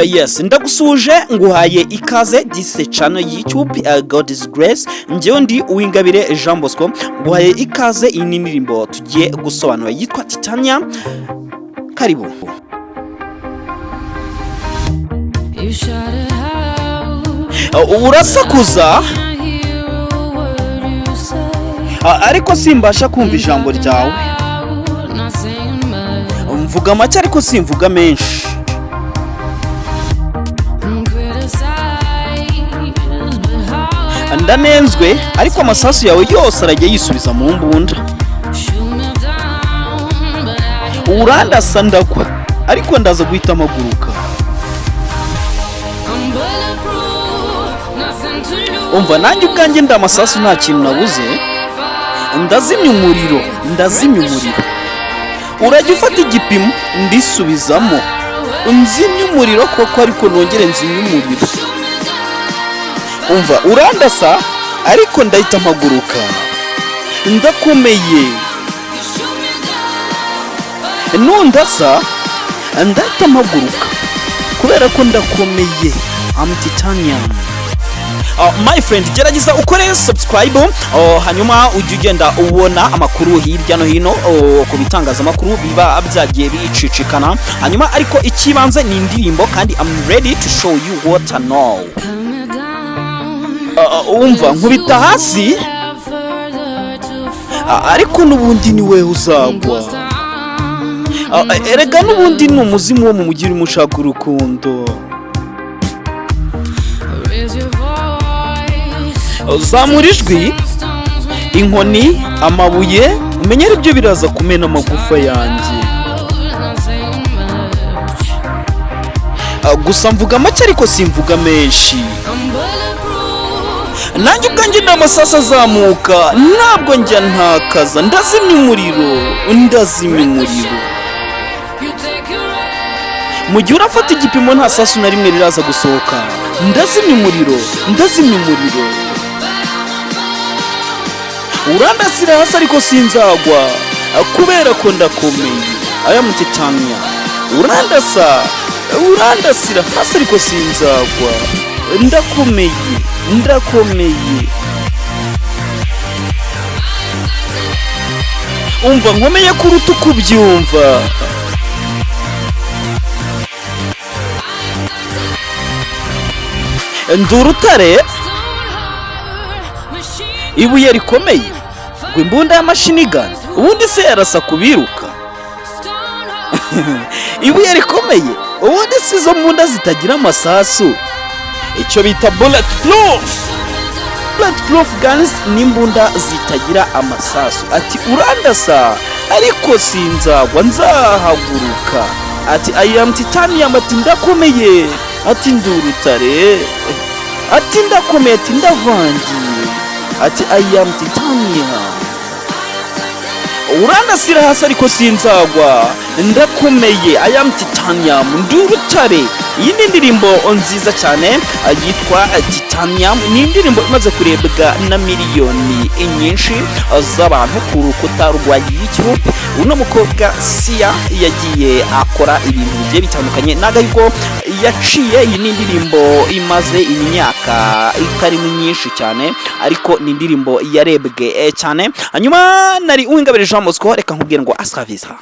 Yes, ndagusuhuje, nguhaye ikaze. This channel YouTube, God is Grace. Njyewe ndi Uwingabire Jean Bosco, nguhaye ikaze. Iyi ni indirimbo tugiye gusobanura yitwa Titanium. Karibu. You shout it out. Urasakuza, I hear a word you say. Ariko simbasha kumva ijambo ryawe. Out, not saying much. Mvuga make ariko simvuga menshi. I'm criticized, but how Ndanenzwe, ariko amasasu yawe yose arajya yisubiza mu mbunda. Shoot me down, but I Urandasa ndagwa, ariko ndaza guhita mpaguruka. I'm bulletproof, nothing to lose. Umva, nanjye ubwanjye ndi amasasu, nta kintu nabuze. Ndazimya umuriro, ndazimya umuriro. Urajya ufata igipimo, ndisubizamo, nzimya umuriro koko, ariko nongere nzimye umuriro. Umva, urandasa ariko ndahita mpaguruka, ndakomeye. Nundasa ndahita mpaguruka kubera ko ndakomeye. Am titanium. My friend, gerageza ukore subscribe, hanyuma ujye ugenda ubona amakuru hirya no hino ku bitangazamakuru biba byagiye bicicikana. Hanyuma ariko ikibanze ni indirimbo, kandi I'm ready to show you what I know. Cut me down. Umva, nkubita hasi, Have further to fall. Ariko n'ubundi ni wewe uzagwa. Erega n'ubundi ni umuzimu wo mu mujyi urimo ushaka urukundo. Raise your voice. Zamura ijwi. Stones when Inkoni, amabuye, umenyere ibyo biraza kumena amagufa yanjye. not saying much. Gusa mvuga make ariko simvuga menshi. I'm bulletproof. Nanjye ubwanjye ni amasasu azamuka, ntabwo njya ntakaza. Ndazimya umuriro, ndazimya umuriro. You take your aim. Mu gihe urafata igipimo, nta sasu na rimwe riraza gusohoka. Ndazimya umuriro, ndazimya umuriro. Urandasira hasi ariko sinzagwa kubera ko ndakomeye. Aya titanium. Urandasa, urandasira hasi ariko sinzagwa, ndakomeye, ndakomeye. Umva, nkomeye kuruta uko ubyumva. Ndi urutare, Stone hard machine. ibuye rikomeye. Ngo imbunda y'amachine gun, ubundi se yarasa ku biruka? Stone hard. Ibuye rikomeye, ubundi si izo mbunda zitagira amasasu, icyo bita bullet proof. Bullet proof guns ni imbunda zitagira amasasu. Ati urandasa ariko sinzagwa, nzahaguruka. Ati I am titanium. Ati ndakomeye, ati ndi urutare, ati ndakomeye, ati ndavangiye, ati I am titanium. Urandasira hasi ariko sinzagwa, ndakomeye. I am titanium, ndi urutare. Iyi ni indirimbo nziza cyane yitwa Titanium. Ni indirimbo imaze kurebwa na miliyoni nyinshi z'abantu ku rukuta rwa YouTube. Uno mukobwa Sia yagiye akora ibintu bigiye bitandukanye n'agahigo yaciye. Iyi ni indirimbo imaze imyaka itari myinshi cyane, ariko ni indirimbo yarebwe cyane. Hanyuma nari Uwingabire Jean Bosco, reka nkubwire ngo hasta la vista.